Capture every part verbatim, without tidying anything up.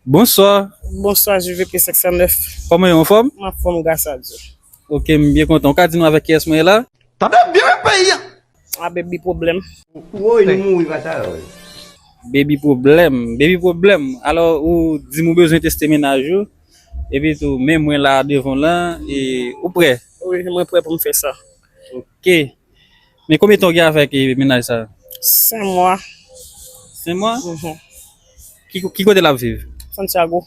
Bonswa. Bonswa, J V P senk san nèf. Kòman w ye, anfòm? M anfòm, gras a Dye. Ok, m byen kontan. Ou ka di nou avèk kiyès mwen ye la? Tande byen, men peyi a. A, Baby Pwoblèm. Woy, nou mouri pa sa, woy. Baby Pwoblèm, Baby Pwoblèm. Alò, ou di m ou bezwen teste mennaj ou. Epi tou, men mwen la devan w lan, e ou prè? Wi, mwen prè pou m fè sa. Ok. Men konbyen tan w gen avèk, e, mennaj sa? Senk mwa. Senk mwa? Mhm. Ki, ki kote l ap viv? Santiago.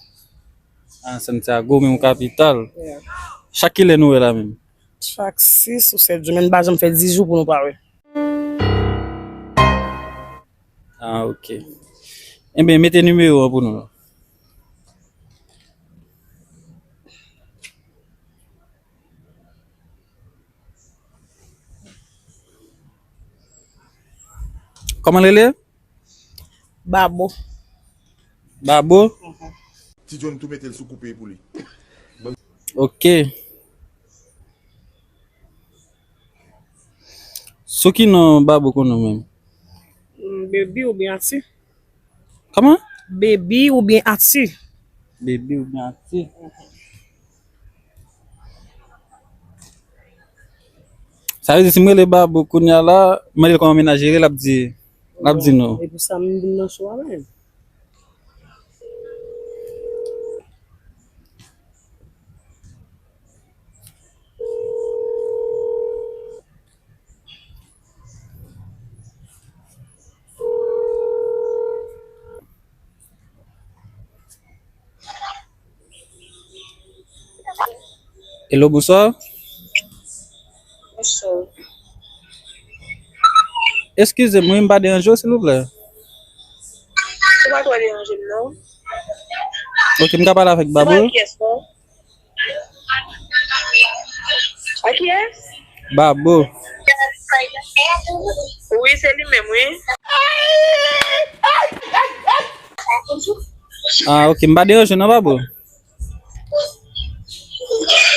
Ah, Santiago, menm kapital. Yeah. Chak kilè nou wè la menm? Chak sis ou sèt jou, men n pa janm fè dis jou pou nou pa wè. Ah, ok. Enben, mete nimewo an pou nou. Kòman l rele? Babo. Babo? Mhm. Ti John tou mete l sou koupe pou li. Ok. Sou ki non Babo konnen w menm? Mm, Baby oubyen Ati. Kòman? Baby oubyen Ati. Baby oubyen Ati. Sa vle di si m rele Babo kounye a la, m mande l kòman mennaj li ye, l ap di, l ap di non. E pou sa m vin nan show a menm. Hello, bonswa. Bonswa. Eskize m, wi, m pa deranje w, silvouplè? Ou pa twò deranje m, non. Ok, m ka pale avèk Babo? Se pa kiyès, non? A kiyès? Babo. Wi, se li menm, wi. Ah, ok, m pa deranje w non, Babo.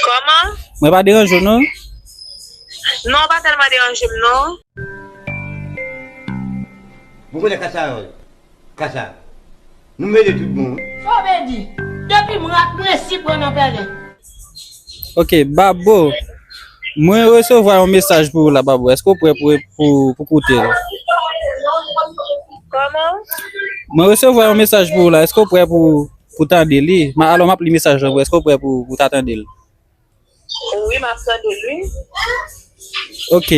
Kòman? Mwen pa deranje w non. Non, w pa tèlman deranje m non. Mwen konnen kasa, kasa. Nou mele tout bon, wi. Sa w vle di? Depi m rat, mwen si pran nan pèlen. Ok, Babo. Mwen resevwa yon mesaj pou ou la, Babo. Èske w prè pou, pou, pou koute l? Kòman? Mwen resevwa yon mesaj pou ou la. Èske w prè pou, pou tande li? Ma, alò, m ap li mesaj lan pou ou. Èske w prè pou, pou ta tande l? Wi, m ap tande l, wi. Ok.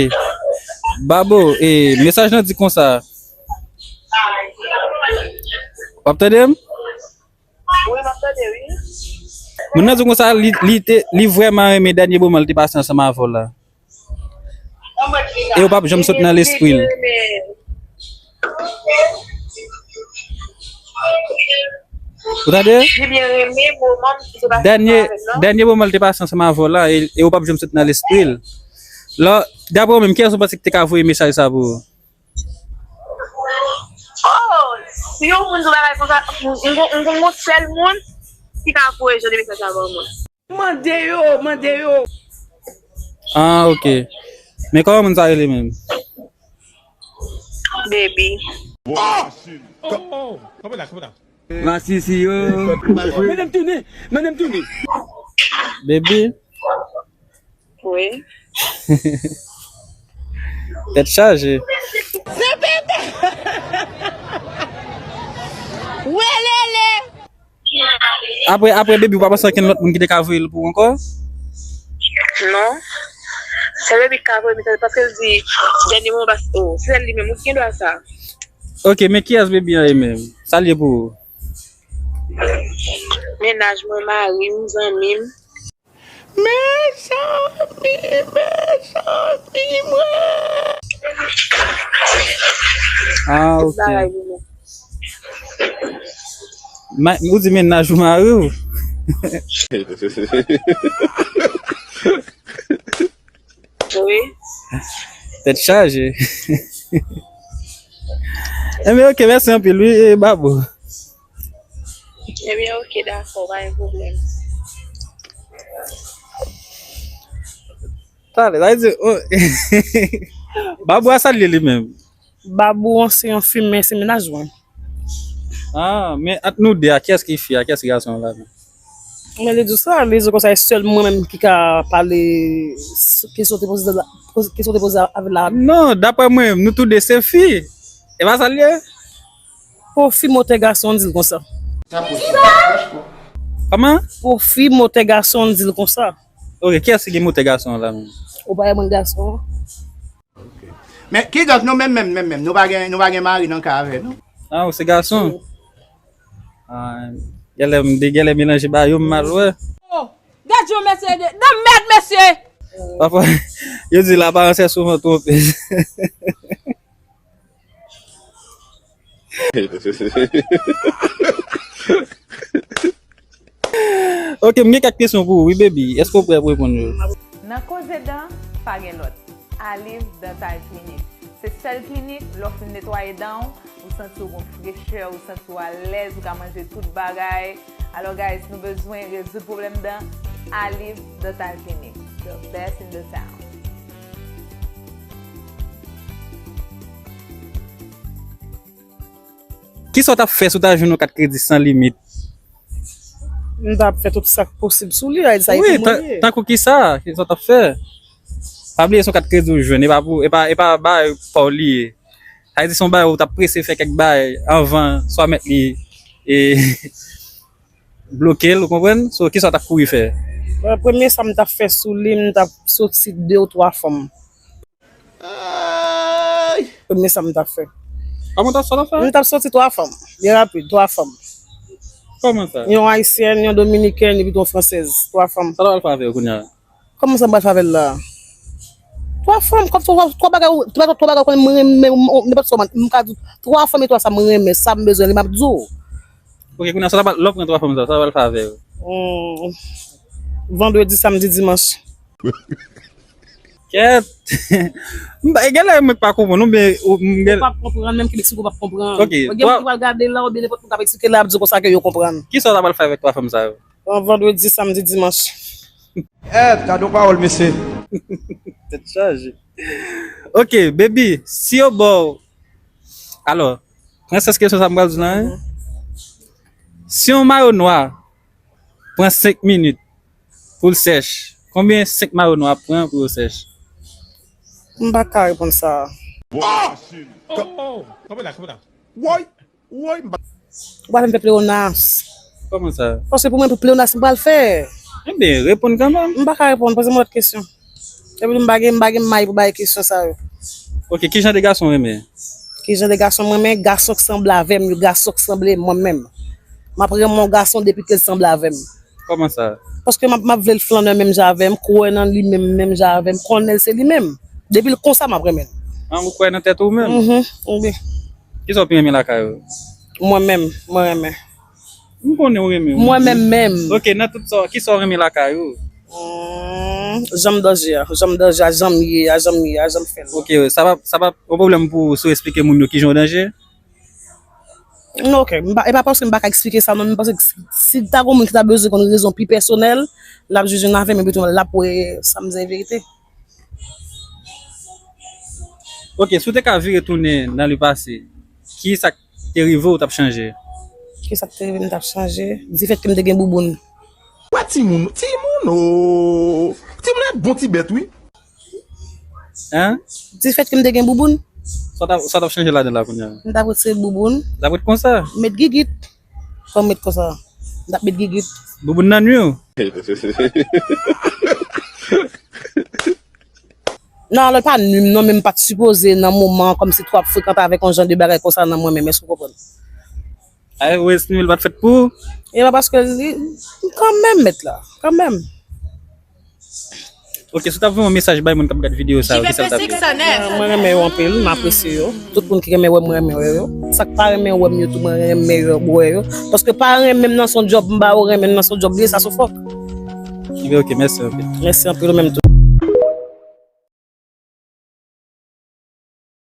Babo, e, mesaj lan di konsa. W ap tande m? Wi, m ap tande, wi. Moun nan di konsa, li, li te, li vrèman renmen dènye moman li te pase ansanm avè w la. E ou p ap janm sot nan lespri l. Ou tande? Li byen renmen moman li te pase ansanm avè l lan. Dènye, dènye moman li te pase ansanm avè w la, e, e ou p ap janm sot nan lespri l. Lò, daprè w menm, kiyès ou panse ki te ka voye mesaj sa pou ou? Oh, si yon moun di w bagay konsa, m, m, m, m, m gon sèl moun ki ka voye jan de mesaj sa ban mwen. Mande yo, mande yo. Ah, ok. Men kòman moun sa rele menm? Baby. Oh! Oh, oh. Kanpe la, kanpe la. Masisi yo. Mennen m tounen, mennen m tounen. Baby. Wi. Tèt chaje. Welele! Apre, apre Baby, ou pa panse ankenn lòt moun ki te ka voye l pou ou ankò? Non. Se Baby ki ka voye mesaj paske l di dènye moman pas, oh, se sèl li menm, ou ki gen dwa sa. Ok, men kiyès Baby an ye menm? Sa l ye pou ou? Mennaj mwen, mari m, zanmi m. Mezanmi, mezanmi, mwen. Ah, ok. Bagay pou mwen. Ma, ou di mennaj ou mari w? Wi. Tèt chaje. Enben, ok, mèsi anpil, wi, e Babo. Ebyen, ok, dakò, pa gen pwoblèm. Talè, sa vle di, oh, Babou a salye li menm. Babou an se yon fimen, se mennaj mwen. Ah, men ant nou de a, kiyès ki fi a, kiyès ki gason an la menm? Men li di w sa, li di w konsa, e sèl mwen menm ki ka pale s-, kesyon te poze la, poze, kesyon te poze avè l la. Non, daprè mwen, nou tou de se fi. E pa sa l ye? Pou fi motè gason, di l konsa. Kòman? Pou fi motè gason, di l konsa. Ok, kiyès ki gen motè gason an la menm? Ou pa wè mwen gason an? Men kidonk nou menm, menm, menm, menm, nou pa gen, nou pa gen mari nan kay avè nou. Ah, ou se gason? Ah, genlè m de, genlè melanje ba yo m mal wè. Oh, gad yon mesye de, de mèd mesye! Pafwa, yo di l'aparence est souvent trompeuse. Ok, m gen kèk kesyon pou ou, wi, baby. Èske w prè pou reponn yo? Nan koze dan, pa gen lòt. Aliv Dental Clinic. Se sèl klinik, lè w fin netwaye dan w, ou santi w gon frechè, ou santi w alèz, ou ka manje tout bagay. Alò, guys, nou bezwen rezoud pwoblèm dan, Aliv Dental Clinic. The best in the town. Kisa w t ap fè si w ta jwenn yon kat kredi san limit? M t ap fè tout sa k posib sou li, a di sa e pou mwen li ye. Tankou kisa? Kisa w t ap fè? Pa bliye se yon kat kredi w jwenn, e pa pou, e pa, e pa bagay pa w li ye. Sa vle di se yon bagay ou t ap prese fè kèk bagay anvan, swa mèt li e bloke l, ou konprann? So, kisa w t ap kouri fè? Bon, premye sa m t ap fè sou li, m t ap soti de ou twa fanm. Ay! Premye sa m t ap fè. Kòman w t ap, sa w t ap fè? M t ap soti twa fanm. Byen rapid, twa fanm. Kòman sa? Yon ayisyèn, yon dominikèn, epi yon fransèz. Twa fanm. Sa w t ap al fè avè yo kounye a? Kòman sa m pral fè avè l la? Twa fanm, kòm twa, twa bagay, twa, twa bagay, konnen mwen renmen, m, m, nenpòt sa, m, m ka di, twa fanm e twa sa m renmen, sa m bezwen li, m ap di w. Ok, kounye a, sa w t ap, lè w pran twa fanm sa, sa w t ap al fè avè yo? Hmm, vandredi, samdi, dimanch. Kèt! M pa, genlè mwen k pa konprann, oubyen, ou, m, ou gen p ap konprann, menm ki Meksiko p ap konprann. Ok, gen moun ki pral gade la, oubyen nenpòt moun k ap eksplike la, ap di w konsa ke yo konprann. Kisa w t ap al fè avèk twa fanm sa yo? An vandredi, samdi, dimanch. Eh, gade yon pawòl, mesye. Tèt chaje. Ok, baby, si yo ba w, alò, pran sans kesyon sa m pral di la, hein? Si yon mayo nwa pran senk minit pou l sèch, konbyen senk mayo nwa ap pran pou yo sèch? M pa ka reponn sa. Woy! Ou pral fè m fè pleyonas. Kòman sa? Paske pou mwen, pou pleyonas, m pral fè. Enben, reponn kanmenm. M pa ka reponn, poze m lòt kesyon. Epi m pa gen, m pa gen may pou bay kesyon sa yo. Ok, ki jan de gason w renmen? Ki jan de gason m renmen? Gason k sanble avè m yo, gason k sanble mwen menm. M ap renmen yon gason depi ke l sanble avè m. Kòman sa? Paske m ap, m ap vle l flannen menm jan avè m, kwè nan li menm, menm jan avè m, konnen l se li menm. Depi l konsa, m ap renmen l. An, ou kwè nan tèt ou menm? Mhm, wi. Kisa w pi renmen lakay ou? Mwen menm, mwen renmen. M konnen w renmen w. Mwen menm menm. Ok, nan tout sa, kisa w renmen lakay ou? Hmm, jan m danje a, jan m danje a, jan m ye a, jan m ye a, jan m fè l. Ok, sa pa, sa pa yon pwoblèm pou ou si w esplike moun yo kijan w danje? Non, ok, m pa, e pa paske m pa ka eksplike sa, non, men paske si, si ta gon moun ki ta bezwen konn rezon pi pèsonèl, l ap jis jwenn avè m, epi tou l ap wè sa m di se verite. Ok, si w te ka vire tounen nan lepase, ki sa k te rive w, w t ap chanje? Ki sa k te rive m, m t ap chanje? Difèt ke m te gen bouboun. Wè timoun, timoun, o! Timoun e bon ti bèt, wi. Hein? Difèt ke m te gen bouboun. Sa w t ap, sa w t ap chanje ladan l la kounye a? M t ap retire bouboun. L ap ret konsa? Met gigit. Fò m met konsa. M t ap met gigit. Bouboun nan nwi w? Non, alò, pa nwi m non, men m pa t sipoze nan moman kòmsi twò ap frekante avèk yon jan de bagay konsa nan mwen menm, èske w konprann? Ay, ou estime l pa t fèt pou ou? E pa paske li, kanmenm, mèt la, kanmenm. Ok, si w t ap voye yon mesaj bay moun k ap gad videyo sa yo, ki sa l t ap ye? Mwen renmen yo anpil, m apresye yo. Tout moun ki renmen wè m, mwen renmen wè yo. Sa k pa renmen wè m yo tou, mwen renmen yo wè yo. Paske pa renmen m nan se yon djòb m ba yo, renmen m nan se yon djòb li ye, sa se yon fòk. Ebyen, ok, mèsi anpil. Mèsi anpil, ou menm tou.